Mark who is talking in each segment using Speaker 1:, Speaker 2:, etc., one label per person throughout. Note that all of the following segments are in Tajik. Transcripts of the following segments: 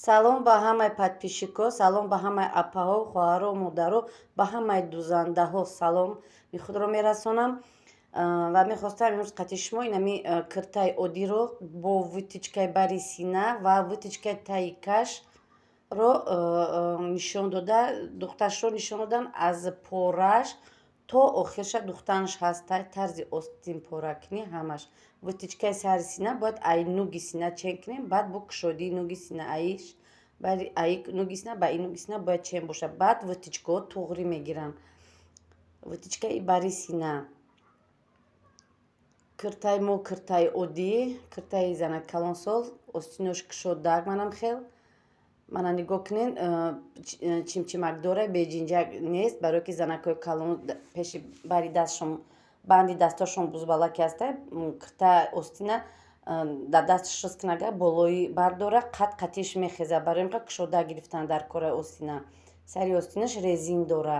Speaker 1: Салом ба ҳамаи подписчикҳо, салом ба ҳамаи апаҳо, хоҳаро, модаро, ба ҳамаи дузандаҳо салом худро мерасонам. Ва мехостам имрӯз қати шумо инами киртаи оддиро бо вытачкаи бари сина ва вытачкаи таи кашро нишон дода, духташро нишон додан аз пораш то охирша духтанаш ҳаст, тарзи остин поракунӣ ҳамаш. Вытачкаи сари сина бояд ай нуги сина чен кунем, баъд бо кушодии нуги сина аиш баъди аи нуги сина ба и нуги сина бояд чен бошад. Баъд вытачкаҳо туғрӣ мегиранд. Вытачкаи бари сина. Киртаи мо киртаи оддӣ, киртаи занак калонсол, остинош кушодак манам хел. Мана нигоҳ кунен, чимчимак дора, беҷинҷак нест, барое ки занакҳои калон пеши бари дастшон, банди дастошон бузбалаки ҳаста, кирта остина дар дасташ шист кунага болои бардора, қат қатиш мехеза. Барои ин кушода гирифтан дар кораи остина. Сари остинаш резин дора.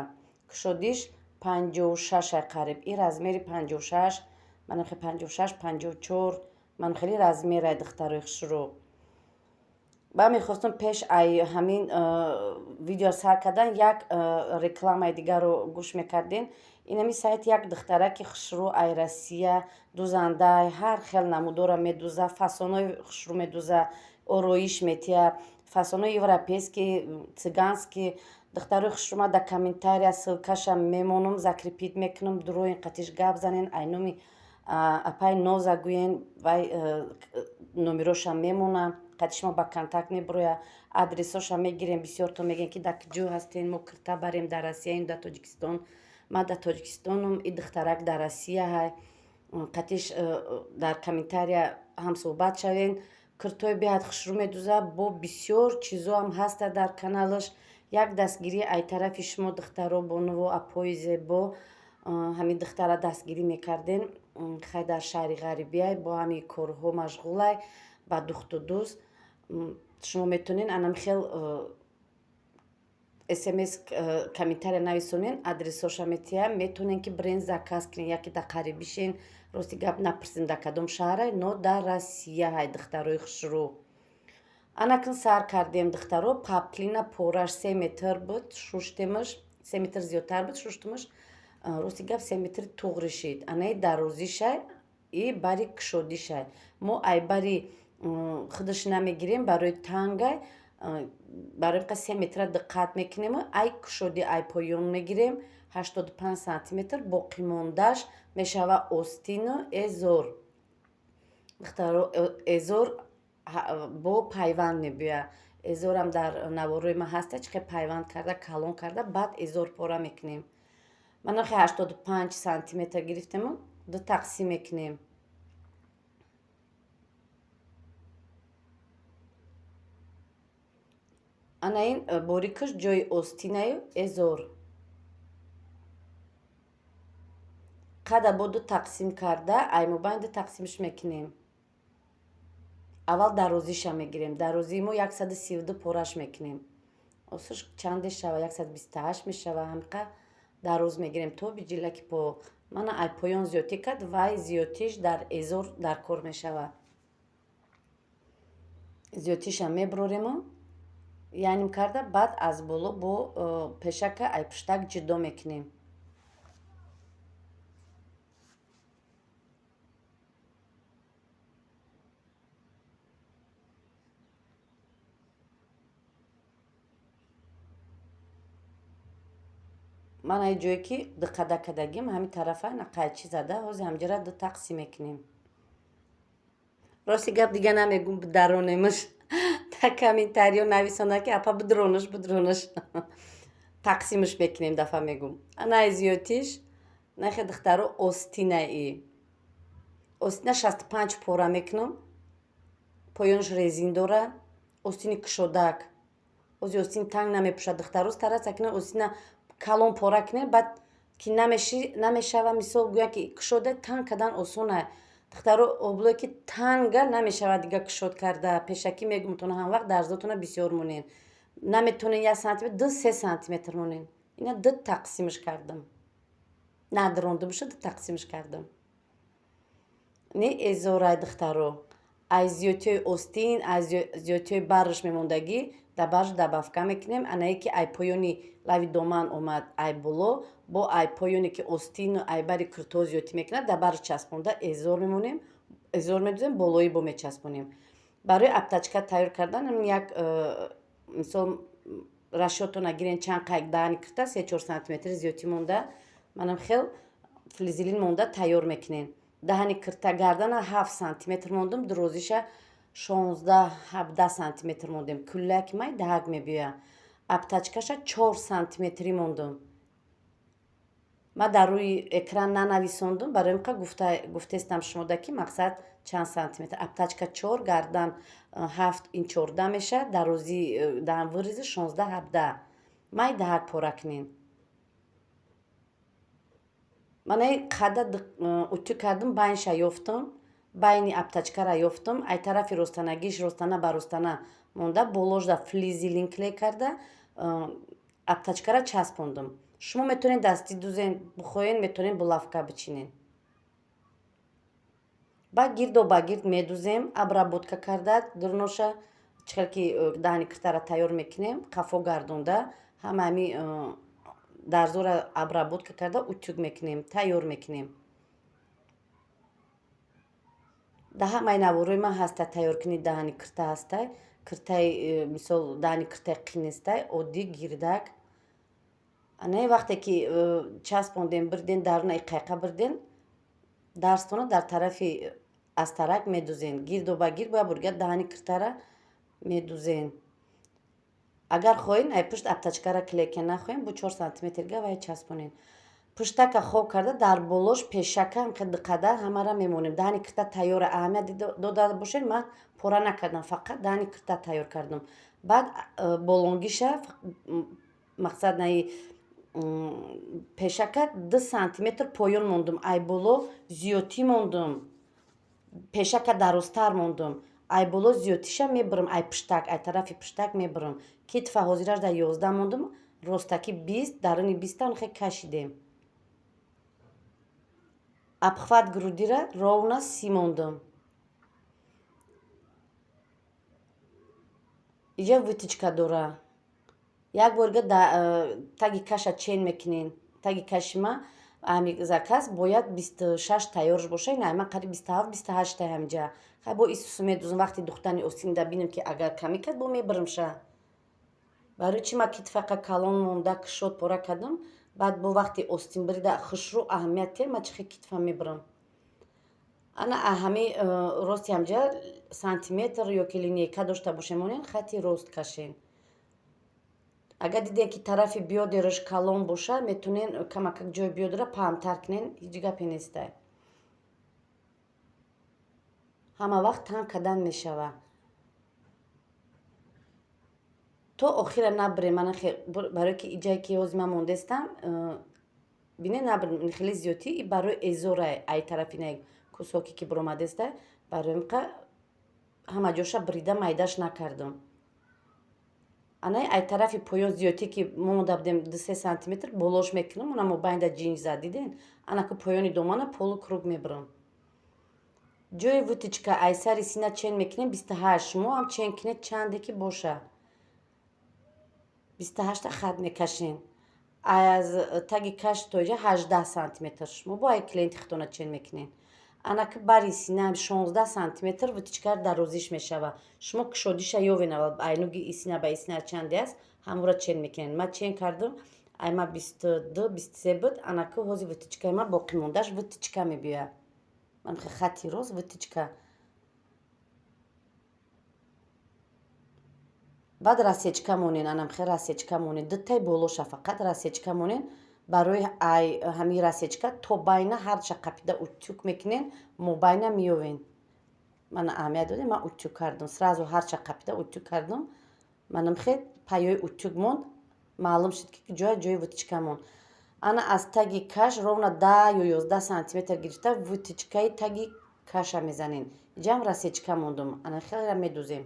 Speaker 1: Кушодиш 56 қариб. И размери 56, манам хел 56, 54, манам хеле размерай духтарои хушрӯ. Ба мехостам пеш ай ҳамин видео сар кардан як рекламаи дигарро гӯш мекардем. Инами сайт як духтараки хушрӯ ай Россия, дузандай, ҳар хел намудора медуза, фасонои хушрӯ медуза, ороиш метия, фасонои европейский, цыганский. Духтарои хушрӯ ма дар комментария ссылкаша мемонам, закрепить мекунам, дуроин қатиш гап занен, ай номи апай Ноза гӯен, вай номероша мемона, қатиш мо ба контакт мебуроя, адресоша мегирем. Бисёрто мегӯем ки дар куҷо ҳастен, мо кирта барем, дар Россияем, дар Тоҷикистон. Ман дар Тоҷикистонам, и духтарак дар Россия ҳай. Қатиш дар комментария ҳамсӯҳбат шавен. Киртои беҳад хушрӯ медуза, бо бисёр чизоам ҳаста дар каналаш. Як дастгирӣ ай тарафи шумо духтаро, бонуво, апои зебо, ҳамин духтара дастгирӣ мекарден. Хай дар шаҳри ғарибияй, бо ҳамин корҳо машғулай, ба духту дӯст. Шумо метавонед анам хел смс комментария нависонен, адресоша метиҳам, метавонед ки бренд заказ кунед, яке дар қарибишен. Рости гап напурсем дар кадом шаҳрай, но дар Россия ҳай духтарои хушрӯ. Анакун сар кардем духтаро, паплина пораш 3 метр буд, шуштемаш, 3 метр зиёдтар буд, шуштемаш. Рости гап 3 метр туғри шид. Анаи дарозишай и бари кушодишай. Мо ай бари худаш намегирем, барои тангай, барои ин 3 метра диққат мекунем, ай кушоди ай поён мегирем, 85 сантиметр боқимондаш мешава остину эзор. Духтаро, эзор бо пайванд мебиёяд. Эзорам дар наворои ман ҳаста, чӣ хел пайванд карда, калон карда, баъд эзор пора мекунем. Мана хе 85 сантиметр гирифтему ду тақсим мекунем. Ана ин борикаш ҷои остинаю эзор. Қада бо ду тақсим карда, аймобайн ду тақсимш мекунем. Аввал дарозиша мегирем. Дарозии мо 132 пораш мекунем. Осуш чанде шава, 128 мешава, ҳамқа дароз мегирем то биҷилаки по. Мана ай поён зиёдтӣ кард, вай зиёдтиш дар эзор дар кор мешава. Зиёдтиша мебурорему яним карда, баъд аз боло бо пешака ай пуштак ҷудо мекунем. Ман ай ҷое ки диққада кардагим, ҳамин тарафа на қайчи зада, ҳозир ҳамҷара ду тақсим мекунем. Рости гап дига намегум, бидаронемаш. Та комментариё нависонда ки апа бидронаш, бидронаш. Тақсимаш мекунем дафа мегум. Ана ай зиёдтиш, нахе духтаро остинаи. Остина 65 пора мекунам. Поёнаш резин дора, остини кушодак. Ози остин танг намепӯшад духтаро, стараться кунед остина калон пора кунед, баъд ки намешава, мисол гӯянд ки кушода танг кардан осона. Духтаро облое ки танга намешава дига кушод карда. Пешакӣ мегумтона ҳамвақт дарзотона бисёр монед. Наметонед 1 сантиметр, 2-3 сантиметр монед. Ина ду тақсимш кардам. Надрондумша ду тақсимш кардам. Не эзорай духтаро. Аз зиёдтиҳои остин, аз зиёдтиҳои барш мемондагӣ, дар барш добавка мекунем. Анае ки ай поёни лави доман омад, ай боло, бо ай поёне ки остину ай бари киртоҳо зиёдтӣ мекунад, дар барш часпонда эзор мемонем, эзор медузем, болоӣ бо мечаспонем. Барои обтачка тайёр кардан як мисол расчётона гирен, чанд қайк даҳани кирта 3-4 сантиметр зиёдтӣ монда, манам хел флизелин монда тайёр мекунем. Даҳани кирта гардана 7 сантиметр мондум, дурозиша 16-17 сантиметр мондем. Куллаки май даҳак мебиёяд. Обтачкаша 4 сантиметрӣ мондум. Ман дар рӯи экран нанависондум, барои ин қа гуфтестам шумода, ки мақсад чанд сантиметр. Обтачка 4, гардан 7, ин 14 мешавад, дарозии даҳан вырези 16-17. Май даҳак пора кунем. Манаи қада утюг кардум, байнша ёфтум, байни обтачкара ёфтум, ай тарафи ростанагиш ростана ба ростана монда, боложда флизелин клей карда, обтачкара часпондум. Шумо метавонед дастӣ дузен, бихоҳед метавонед булавка бичинед. Баъд гирдо ба гирд медузем, обработка карда дурноша, чӣ хел ки даҳани киртара тайёр мекунем, қафо гардонда, ҳама ҳами дарзора обработка карда утюг мекунем, тайёр мекунем. Дар ҳамаи наворои ман ҳаста тайёркунии даҳани кирта ҳастай. Киртаи, мисол, даҳани киртаи қин нестай, оддӣ гирдак. Ана вақте ки часпондем, бирден даруна иқайқа бирден, дарстона дар тарафи астарак медузен. Гирдо ба гирд бояд бурга даҳани киртара медузен. Агар хоҳед, ай пушт обтачкара клейка нахоҳем, бо 4 сантиметрга вай часпонед. Пуштака хоб карда, дар болош пешака диққадар ҳамара мемонем. Даҳани кирта тайёра, аҳамият дода бошед, ман пора накардам, фақат даҳани кирта тайёр кардам. Баъд болонгиша, мақсад наи пешака 2 сантиметр поён мондум, ай боло зиёдтӣ мондум, пешака дарозтар мондум, ай боло зиёдтиша мебурам, ай пуштак, ай тарафи пуштак мебурам. Китфа ҳозираш дар 11 мондум, ростаки 20, даруни 20 хе кашидем. Обхват грудира ровно 30 мондум. Иҷа вытачка дора. Як борга таги каша чен мекунен. Таги каши ма ҳами заказ бояд 26 тайёрш боша, ин ма қариб 27, 28 тай ҳамиҷа. Хай бо исусу медузам, вақти духтани остинда бинем, ки агар камӣ кард, бо мебарамша. Барои чӣ ма китфақа калон монда кушод пора кардам, баъд бо вақти остин бирида хушрӯ аҳамият тия, ма чихе китфа мебарам. Ана ҳами рости ҳамҷа сантиметр ё ки линейка дошта бошем, монен хати рост кашен. Агар дидем, ки тарафи бёдераш калон боша, метавонен камакак ҷои бёдера паҳнтар кунен, ҳеҷ гапе нестай. Ҳама вақт танг кардан мешава. То охира набирем, мана барое ки иҷае ки ҳозир ман мондестам, бине, набирем хеле зиёдтӣ, и барои эзора ай тарафи на кусоке ки биромадестай, барои ка ҳама ҷоша бирида майдаш накардам. Ана ай тарафи поён зиёдтӣ ки монда будем 2-3 сантиметр болош мекунам, она мобайнда ҷинҷ зад, диден? Ана ку поёни домана полукруг мебарам. Ҷои вытачка ай сари сина чен мекунем 28, шумо ҳам чен кунед чанде ки боша. 28-та хат мекашем. Аз таги каш то иҷа 18 сантиметр. Шумо бо ай клиенти худтона чен мекунед. Ана ки бари сина 16 сантиметр вытачка дарозиш мешава. Шумо кушодиша ёвен аввал, айнуги исина ба исина чанде аст, ҳамура чен мекунед. Ман чен кардам, ай ма 22, 23 буд, ана ки ҳозир вытачкаи ма боқӣ мондаш вытачка мебиёяд. Ман хати рост вытачка. Баъд рассечка монен, анам хел рассечка монен, дутаи болоша фақат рассечка монен. Барои ай ҳамин рассечка то байна ҳарча қапида утюг мекунен, мобайна меёвен. Мана аҳамият додем, ман утюг кардам, сразу ҳарча қапида утюг кардам, манам хел паёи утюг монд, маълум шуд, ки ҷоя ҷои вытачка монд. Ана аз таги каш ровно 10 ё 11 сантиметр гирифта вытачкаи таги каша мезанем. Иҷаам рассечка мондум, ана хелра медузем.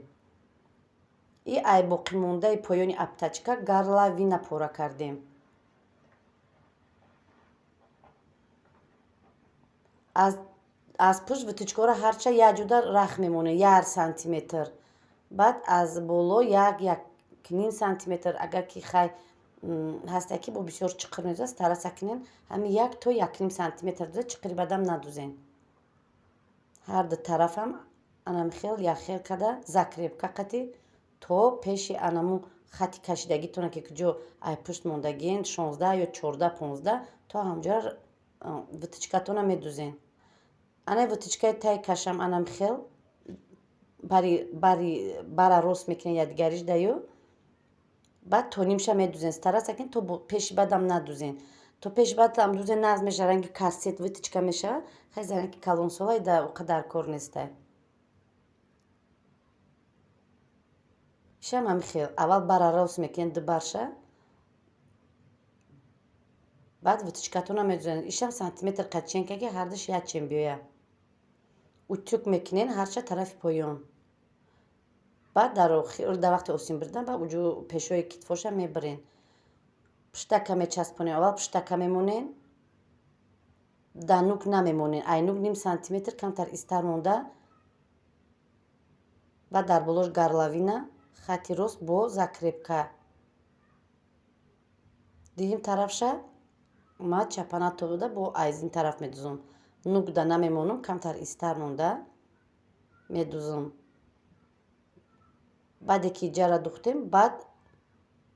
Speaker 1: И ай боқимондаи поёни обтачка горловина пора кардем. Аз Аз пушт выточкаро ҳарча як ҷуда рах мемонем, 1 сантиметр. Баъд аз боло 1-1.5 сантиметр. Агар ки хай ҳаста ки бо бисёр чиқир медузад, стараться кунен ҳамин 1 то 1.5 сантиметр дузад, чиқири бадам надузен. Ҳар ду тарафам анам хел як хел када закрепка қати то пеши анаму хати кашидагитона ки куҷо ай пушт мондагиен 16 ё 14, 15 то ҳамҷоя выточкатона медузен. Ана выточкаи тай кашам анам хел бари бара рост мекунен якдигариш даю. Баъд то нимша медузен. Стараться кунед то пеши бадам надузен. То пеши бадам дузен нағз мешава, ранги корсет выточка мешава. Хай занаки калонсолай да қадар кор нестай. Ишам ҳами хел. Аввал бара рост мекунед ду барша. Баъд выточкатона медузен. Ишам сантиметр қадченка ки ҳардуш як чен биёя. Утюг мекунен ҳарча тарафи поён. Баъд дар охир дар вақти осин бридан баъд уҷу пешои китфоша мебирен. Пуштака мечаспонем. Аввал пуштака мемонем. Дар нук намемонем. Ай нук ним сантиметр камтар истар монда. Баъд дар болош горловина хати рост бо закрепка. Дуюм тарафша ма чапана дода бо айзин тараф медузам. Нук да намемонам, камтар истар монда медузам. Баъде ки ҷара духтем, баъд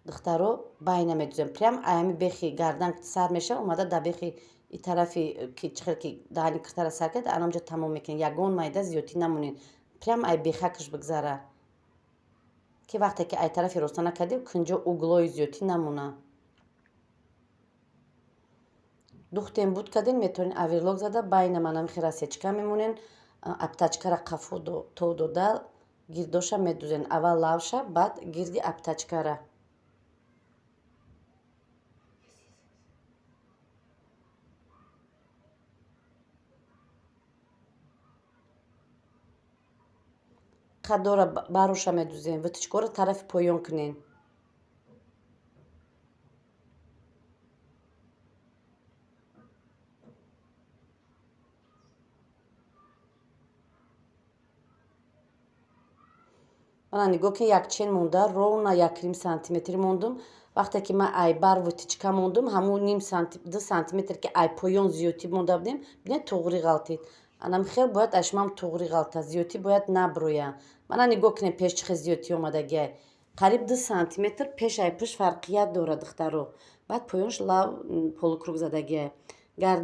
Speaker 1: духтаро байна медузем. Прям аями бехи гардан сар мешава, омада дар бехи и тарафи ки чихел ки даҳани киртара сар кард, анамҷо тамом мекунем. Ягон майда зиёдтӣ намонед. Прям ай бехакаш бигзара. Ки вақте ки ай тарафи роста накардем, кунҷо углои зиёдтӣ намона. Духтем буд кардем, метавонед оверлок зада байна манамихи рассечка мемонен, обтачкара қафо то дода гирдоша медузен. Аввал лавша, баъд гирди обтачкара. Қадора бароша медузем, выточкаро тарафи поён кунен. Мана нигоҳ ки як чен монда, ровно 1.5 сантиметр мондум. Вақте ки ман ай бар выточка мондум, ҳамун ним санти, 2 сантиметр ки ай поён зиёдтӣ монда будем, бинед туғри ғалтид. Анам хел бояд ашмам туғри ғалта, зиёдтӣ бояд наброя. Мана нигоҳ кунед пеш чӣ хел зиёдтӣ омадагиай. Қариб 2 сантиметр пеш ай пушт фарқият дорад духтаро. Баъд поёнш лав полукруг задагиай. Гар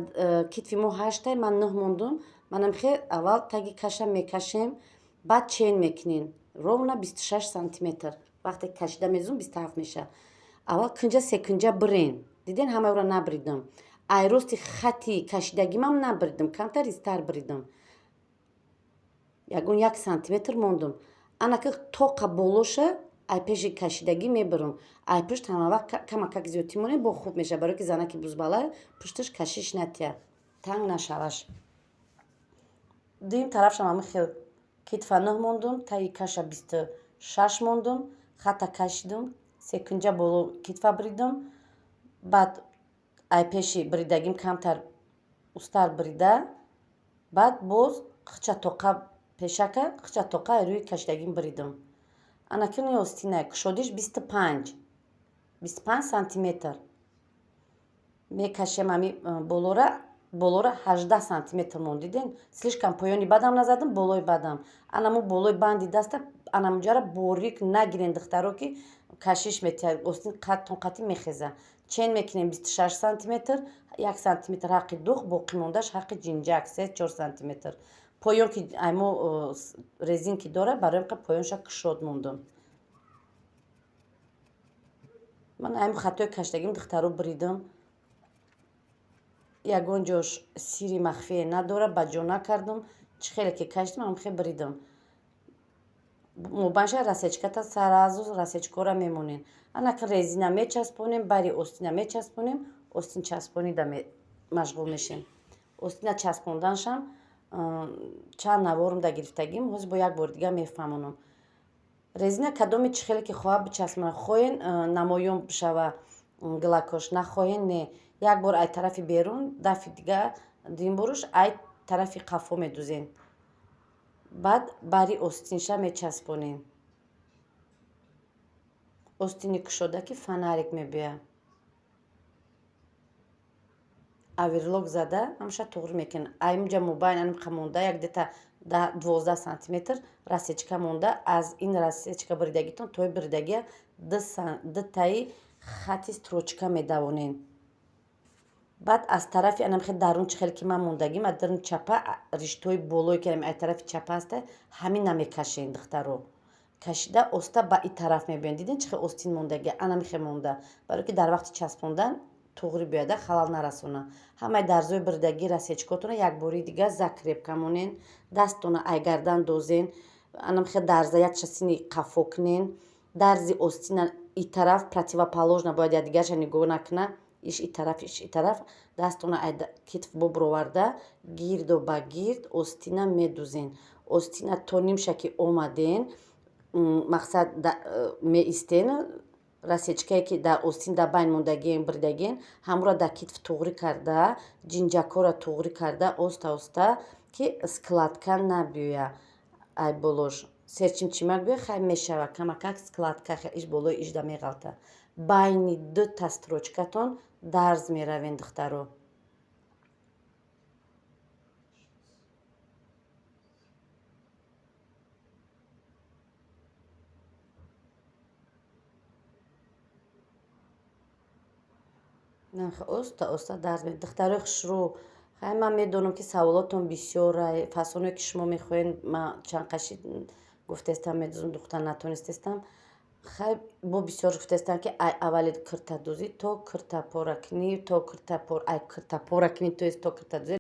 Speaker 1: китфи мо 8, ман 9 мондум. Манам хел аввал таги каша мекашем, баъд чен мекунем. Ровно 26 сантиметр. Вақте кашида мезум 27 мешавад. Аввал кунҷа секунҷа бирен. Диден ҳамаро набридам. Ай рости хати кашидагимам набридам, камтар истар бридам. Ягон 1 сантиметр мондум. Анаки тоқа болоша ай пеши кашидагӣ мебирам. Ай пушт ҳама вақт камакак зиёдтӣ монем, бо хуб мешавад, барои ки занаки бузбала пушташ кашиш натия, танг нашаваш. Дуюм тарафшам ҳама хел китфа 9 мондум, таи каша 26 мондум, хата кашидум, секунҷа боло китфа бридум, баъд ай пеши бридагим камтар устар брида, баъд боз қича тоқа пешака, қича тоқа ай рӯи кашидагим бридум. Анакини остина кушодиш 25, 25 сантиметр. Мекашем ами болора, болора 18 сантиметр монд. Диден? Слишком поёни бадам назадам, болои бадам. Анаму болои банди даста анамуҷара борик нагирен духтаро ки кашиш метиҳад, остин қаттон қатӣ мехеза. Чен мекунем 26 сантиметр, 1 сантиметр ҳаққи дух, боқӣ мондаш ҳаққи ҷинҷак 3-4 сантиметр. Поён ки аймо резинки дора, барои ин поёнша кушод мондум. Ман аймо хатои каштагим духтаро бридам. Ягон ҷош сири махфие надора, ба ҷо накардам. Чӣ хеле ки каштам, ҳам хел бридам. Мобанша рассечката саразу рассечкора мемонем. Анака резина мечаспонем, бари остина мечаспонем, остин часпонида машғул мешем. Остина часпонданшам чанд наворум да гирифтагим, ҳозир бо як бори дига мефаҳмонам. Резина кадоми чӣ хеле ки хоҳад бичаспонад, хоҳен намоён бишава глакош, нахоҳен не. Як бор ай тарафи берун, дафи дига дуюм боруш ай Тарафи қафо медузен, баъд бари остинша мечаспонем. Остини кушода, ки фонарик мебиёяд, оверлок зада, ҳамаша туғри мекунем. Аймҷа мобайн анимқа монда, як где-то 12 сантиметр рассечка монда. Аз ин рассечка буридагитон тои буридагия дутаи хати строчка медавонем. Баъд аз тарафи анамхе дарун, чӣ хеле ки ман мондагим, аз даруни чапа, риштои болое ки ай тарафи чапа ҳаста, ҳамин намекашем, духтаро. Кашида, оста ба и тараф мебиёем. Дидем, чӣ хел остин мондагия? Анамихе монда, барое ки дар вақти часпондан туғри биёяда, халал нарасона. Ҳамаи дарзои буридагӣ, рассечкотона якбори дига закрепка монен. Дасттона ай гардан дозен, анамихе дарза якча сини қафо кунен. Дарзи остина и тараф противоположно бояд, якдигарша нигоҳ накуна, иш и тараф, иш и тараф. Дасттона ай китф бубуроварда, гирдо ба гирд остина медузен. Остина то нимша ки омаден, мақсад, меистен. Рассечкае ки дар остин дар байн мондагиен, буридагиен, ҳамонро дар китф туғрӣ карда, ҷинҷакҳоро туғрӣ карда, оста оста, ки складка набиёя. Ай болош серчимчимак биёя, хай, мешава камакак складка, иш болои ижда меғалта. Байни дута строчкатон дарз меравен, духтаро. Оста оста дарз. Духтарои хушрӯ, хай, ман медонам, ки саволотон бисёра. Фасоное ки шумо мехоҳед, ман чанд қаши гуфтестам, медузм, духта натонистестам. Хай, бо бисёр гуфтестам, ки ай аввали киртадӯзӣ то кирта пора кунӣ, то кирта ай кирта пора кунӣ, то есть то киртадӯзӣ.